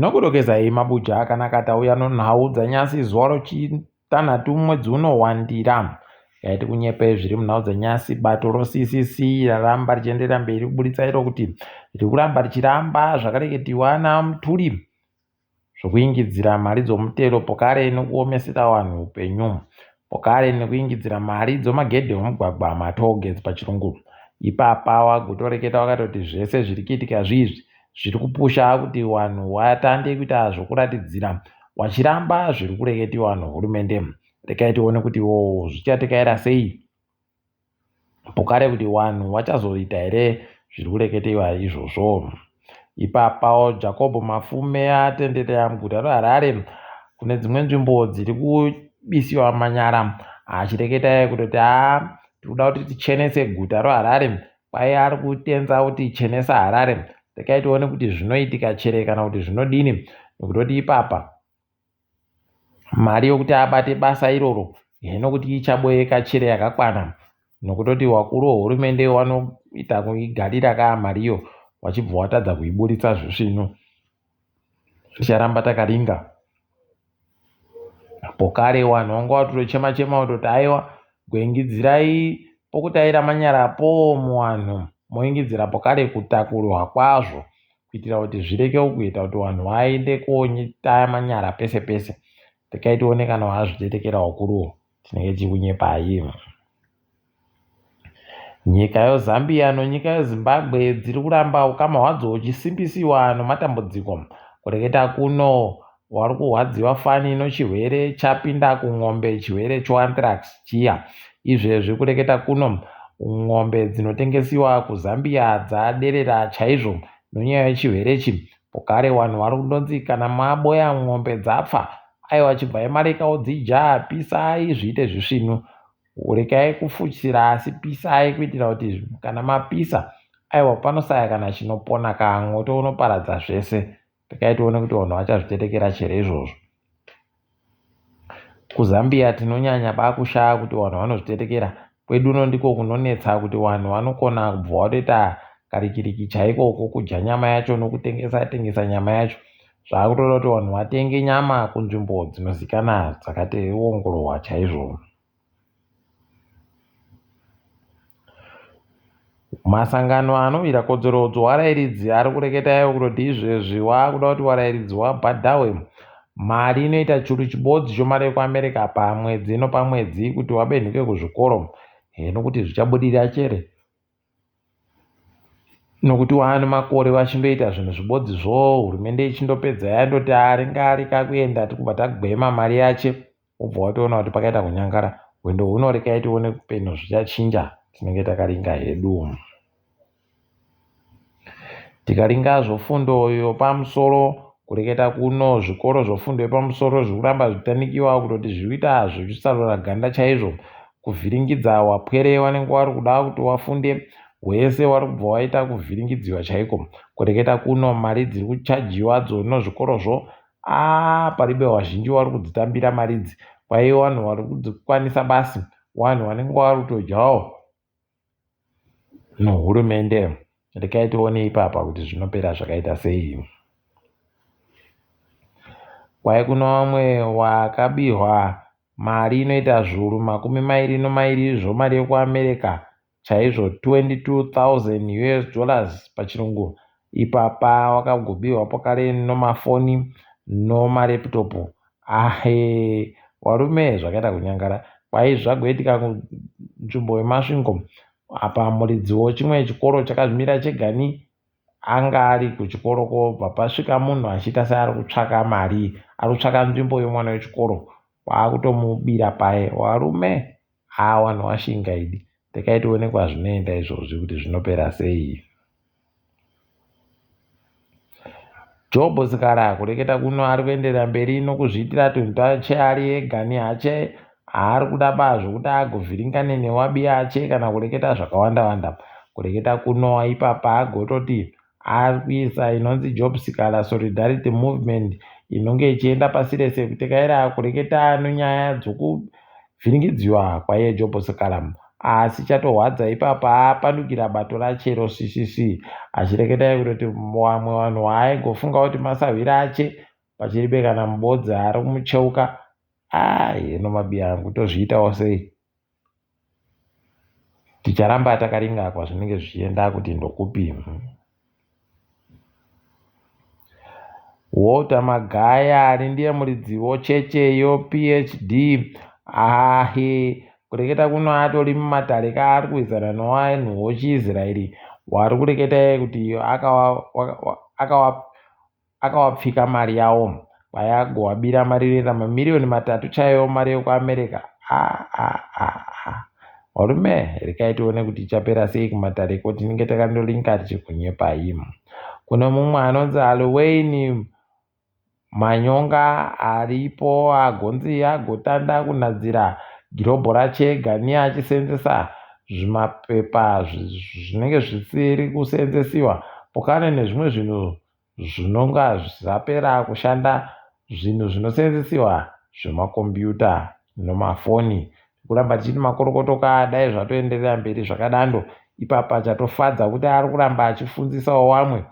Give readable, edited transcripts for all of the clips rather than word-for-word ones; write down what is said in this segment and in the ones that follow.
Ndinokudokezai mabuja akanaka tauya nonhau dzanyasi zuva rochitanhatu mwedzi uno wandira. Kaiti kunyepe zviri munhau dzanyasi bato roCCC raramba richienderera mberi kuburitsa iro kuti riri kuramba richiramba zvakareketiwa naMutuli zvokuingidzira mari dzomutero pokare nekuomesera vanhu upenyu pokare nekuingidzira mari dzomagedhe omugwagwa matollgates pachirungu. Ipapa wagotoreketa wakatoti zvese zviri kuitika zviizvi zviri kupusha kuti vanhu watande kuita zvokuratidzira wachiramba zviri kureketiwa nohurumende. Rekai tione kuti wo zvichatekaira sei pokare kuti vanhu vachazoita here zviri kureketewa izvozvo. Ipapawo Jakobho Mafume atenderera muguta reHarare kune dzimwe nzvimbo dziri kubisiwa manyara achireketa iye kutoti haa tiri kuda kuti tichenese guta reHarare kwai ari kutenza kuti chenesa Harare rekai tione kuti zvinoitika chere kana kuti zvinodini nekutoti ipapa mari yokuti abate basa iroro heno kuti ichaboeka chere yakakwana nokutoti wakuru wehurumende wanoita kuigarira kaa mariyo wachibva watadza kuiburitsa zvisvinu. Ticharamba takaringa. Pokare wanhu wanga watochema chema kutoti aiwa gwengidzirai pokutaira manyarapo muwanhu moingidzira pokare kutakurwa kwazvo kuitira kuti zvireke kuita kuti vanhu vaende kotaya manyara pese pese. Rekai tione kana vazvitetekera wakuruwo tinenge tichikunyepai. Nyika yoZambia nonyika yoZimbabwe dziri kuramba ukama hwadzo huchisimbisiwa nomatambudziko. Kureketa kuno wari kurwadziwa fani nochirwere chapinda kun'ombe chirwere choanthrax chiya. Izvezvi kureketa kuno n'ombe dzinotengesiwa kuZambia dzaderera chaizvo nonyaya yechirwere ichi. Pokare vanhu vari kundonzi kana maboya n'ombe dzapfa aiwa chibvai mareka wodzija pisai zviite zvisvinu. Regai kufushira asi pisai kuitira kuti kana mapisa aiwa panosaya kana chinopona ka mwoto unoparadza zvese. Regai tione kuti vanhu vachazvitetekera chere izvozvo. KuZambia tinonyanya bakushaya kuti vanhu vanozvitetekera. Kwedu uno ndiko kunonetsa kuti vanhu vanokona kubva watoita karikiriki chaiko kokudya nyama yacho nokutengesa tengesa nyama yacho. Zvakutoda kuti vanhu vatenge nyama kunzvimbo dzinozikana dzakatoongororwa chaizvo. Masangano anorwira kodzero dzevarairidzi ari kureketa iwo kutoti izvezvi waakuda kuti varairidzi wabhadhahwe mari inoita churu chibodzi chomari yekuAmerica pamwedzi nopamwedzi kuti wabenhuke kuzvikoro heno kuti zvichabudirira chere nokuti waane makore vachindoita zvinhu zvibodzizvo hurumende ichindopedza yandoti aringarika kuenda tikubva tagwema mari yache wobva watoona kuti pakaita kunyangara hwendo huno rekai tione peno zvichachinja tinenge takaringa hedu. Tikaringa zvofundo yopamusoro kureketa kuno zvikoro zvofundo yepamusoro zviri kuramba zvichitanikiwa kutoti zviri kuita zvechisarura ganda chaizvo kuvhiringidza wapwere wanenge wari kuda kuti wafunde wese wari kubva waita kuvhiringidziwa chaiko kureketa kuno mari dziri kuchajiwa dzono zvikorozvo Aah paribe wazhinji wari kudzitambira mari idzi kwaive wanhu wari kudzikwanisa basi wanhu wanenge wari kutodyawo nohurumende rekai tione ipapa kuti zvinopera zvakaita sei kwai kuno vamwe wakabirwa mari inoita zviuru makumi mairi nomairi zvomari yekuamerica chaizvo 22,000 us dollars pachirungu ipapa wakagobiwa pakare nomafoni nomareputopu ahe warume zvakaita kunyangara kwai zvagoitika kunzvimbo yemasvingo apa muridziwo chimwe chikoro chakazvimira chegani anga ari kuchikoro kobva pasvika munhu achiita seari kutsvaka mari ari kutsvaka nzvimbo yemwana wechikoro kwaakutomubira paye warume Haa wanhu washinga idi. Rekai tione kwazvinoenda izvozvi kuti zvinopera sei. Job Sikhala kureketa kuno ari kuenderera mberi nokuzviitira tunhu twache ari ega nehache haari kuda ba zvokuti agovhiringane newabi ache kana kureketa zvakawanda wanda. Kureketa kuno ipapa agototi Ari kuisa inonzi Job Sikhala Solidarity Movement inonge ichienda pasi rese kutekaira kureketa nonyaya dzokuvhiringidziwa kwaiye Job Sikhala. Asi chatohwadza ipapa apandukira bato rache roCCC achireketa kutoti wamwe vanhu waaigofunga kuti masahwira ache pachiribe kana mubodzi ari kumucheuka. Ah, heno mabiya angu tozviitawo sei? Ticharamba takaringa kwazvinenge zvichienda kuti ndokupi. Walter Magaya ari ndiye muridzi wocheche yoPHD ahe kureketa kuno atori mumatare kaari kurwisana nevanhu vochiIsraeri wari kureketa kuti akawapfika mari yawo kwayagowabira mari inoita mamiriyoni 3 chaiyo mari yekuAmerica. Varume rekai tione kuti ichapera sei kumatare ko tinenge takandolinka tichikunyepai. Kune mumwe anonzi Alwain Manyonga aripo agonzi agotanda kunhadzira girobho rache Gania achisenzesa zvimapepa zvinenge zvisiri kusenzesiwa pokane nezvimwe zvinhu zvinonga zvapera kushanda zvinhu zvinosenzesiwa zvemakombiyuta nomafoni. Kuramba tichiti makorokoto ka dai zvatoenderera mberi zvakadando. Ipapa chatofadza kuti ari kuramba achifundzisawo vamwe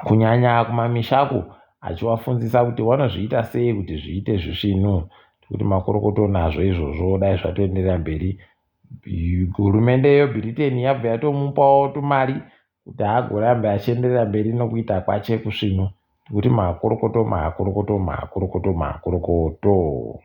kunyanya kumamishaku achivafundzisa kuti vanozviita sei kuti zviite zvisvinu. Kuti makorokoto nazvo izvozvo dai zvatoenderera mberi. Hurumende yeBritain yabva yatomupawo tumari kuti agorambe achienderera mberi nokuita kwache kusvinu. Kuti makorokoto makorokoto makorokoto makorokoto.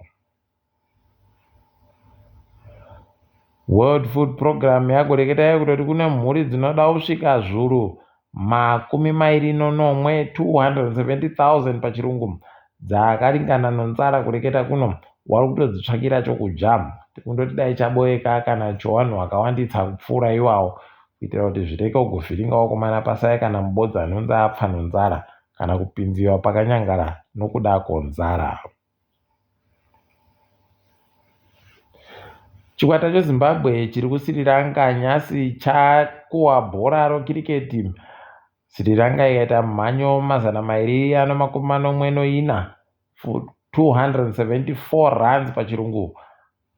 World Food Program yagoreketa kutoti kune mhuri dzinoda kusvika zvuru 27 270,000 pachirungu dzakaringana nonzara kureketa kuno wari kutodzitsvakira chokudya kundoti dai chaboeka kana chowanhu wakawandisa kupfuura iwawo kuitira kuti zvireke kugovhiringa wakomana pasaya kana mubodzi anonzi apfa nonzara kana kupinziwa pakanyangara nokuda kwonzara. Chikwata cheZimbabwe chiri kuSri Lanka nhasi chakuwa bhora rokiriketi. Sri Lanka ikaita mhanyo 274 274 runs pachirungu.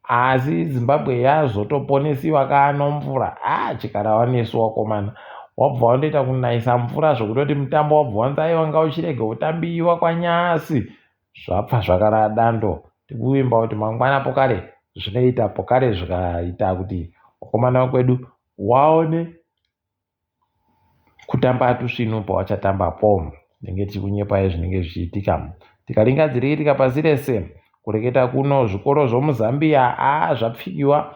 Asi Zimbabwe yazotoponesiwa kano mvura. Chikarawa nesu wakomana. Wabva wandoita kunayisa mvura zvokutoti mutambo wabva wanzi aiwa ngauchirege kutambiwa kwanyasi. Zvabva zvakara dando. Tikuvimba kuti mangwana pokare zvinoita pokare zvikaita kuti vakomana vekwedu waone kutamba tusvinu pawachatambapo. Tinenge tichikunyepai zvinenge zvichiitika. Tikaringa dziri kuitika pasi rese kureketa kuno zvikoro zvomuZambia zvapfikiwa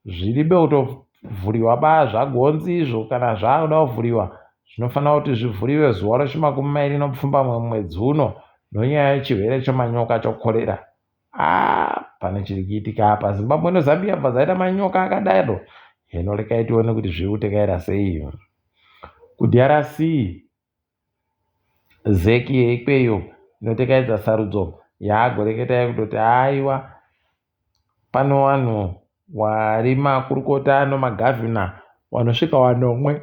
zviribe kutovhuriwa ba zvagonzi izvo kana zvakuda kuvhuriwa zvinofanira kuti zvivhuriwe zuva rechi28 mwedzi uno nonyaya yechirwere chemanyoka chokorera. Pane chiri kuitika apa. Zimbabwe neZambia bva dzaita manyoka akadaro. Hino rekai tione kuti zviri kutekaira sei. KuDRC ZEC yeikweyo inotekaidza sarudzo yaagoreketa kutoti aiwa pano vanhu wari makurukota nomagavhina vanosvika 7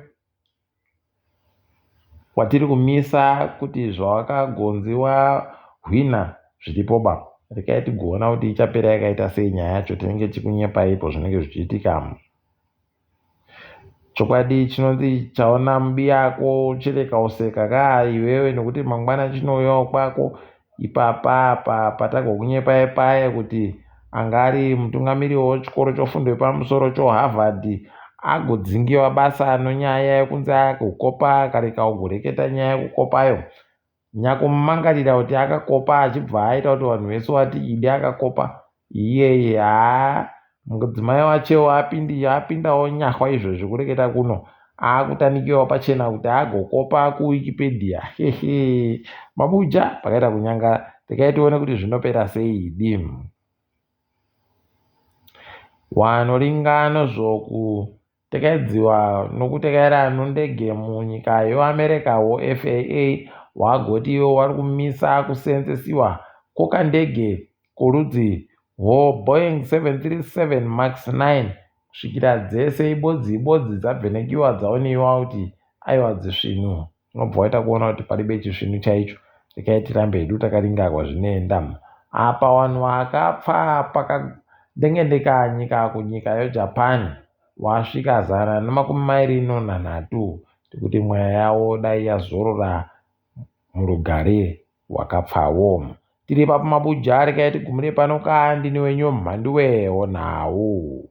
watiri kumisa kuti zvawakagonzi wahwina zviripo ba. Rekai tigoona kuti ichapera yakaita sei nyaya yacho tinenge tichikunyepai ipo zvinenge zvichiitika. Chokwadi chinonzi chaona mubiyako chireka useka ka iwewe nekuti mangwana chinouyawo kwako ipapa apa patagokunyepai paye kuti anga ari mutungamiri wechikoro chofundo yepamusoro choHarvard agodzingiwa basa nonyaya yekunzi agokopa akareka kugoreketa nyaya yekukopayo. Nyakumumangarira kuti akakopa achibva aita kuti vanhu vese vati idi akakopa iyeye mudzimai wachewo apindawo nyahwa izvozvi kureketa kuno akutanikiwa pachena kuti agokopa kuWikipedia. Hehe mabuja pakaita kunyanga rekai tione kuti zvinopera sei idi. Wanoringano zvokutekaidziwa nokutekaira nondege munyika yeAmerica woFAA wagoti iwo wari kumisa kusenzesiwa kwokandege korudzi rwoBoeing 737 Max 9 kusvikira dzese ibodzi ibodzi dzabvenekiwa dzaoniwa kuti aiwa dzisvinu. Unobva waita kuona kuti paribe chisvinu chaicho. Rekai tirambe hedu takaringa kwazvinoenda. Apa vanhu vakapfa. Ndengendeka nyika kunyika yoJapan wasvika 123 tikuti mweya yawo dai yazorora murugare wakapfawo. Tiri ipapo mabuja rekai tigumire pano ka ndini wenyu mhanduwe wonhau.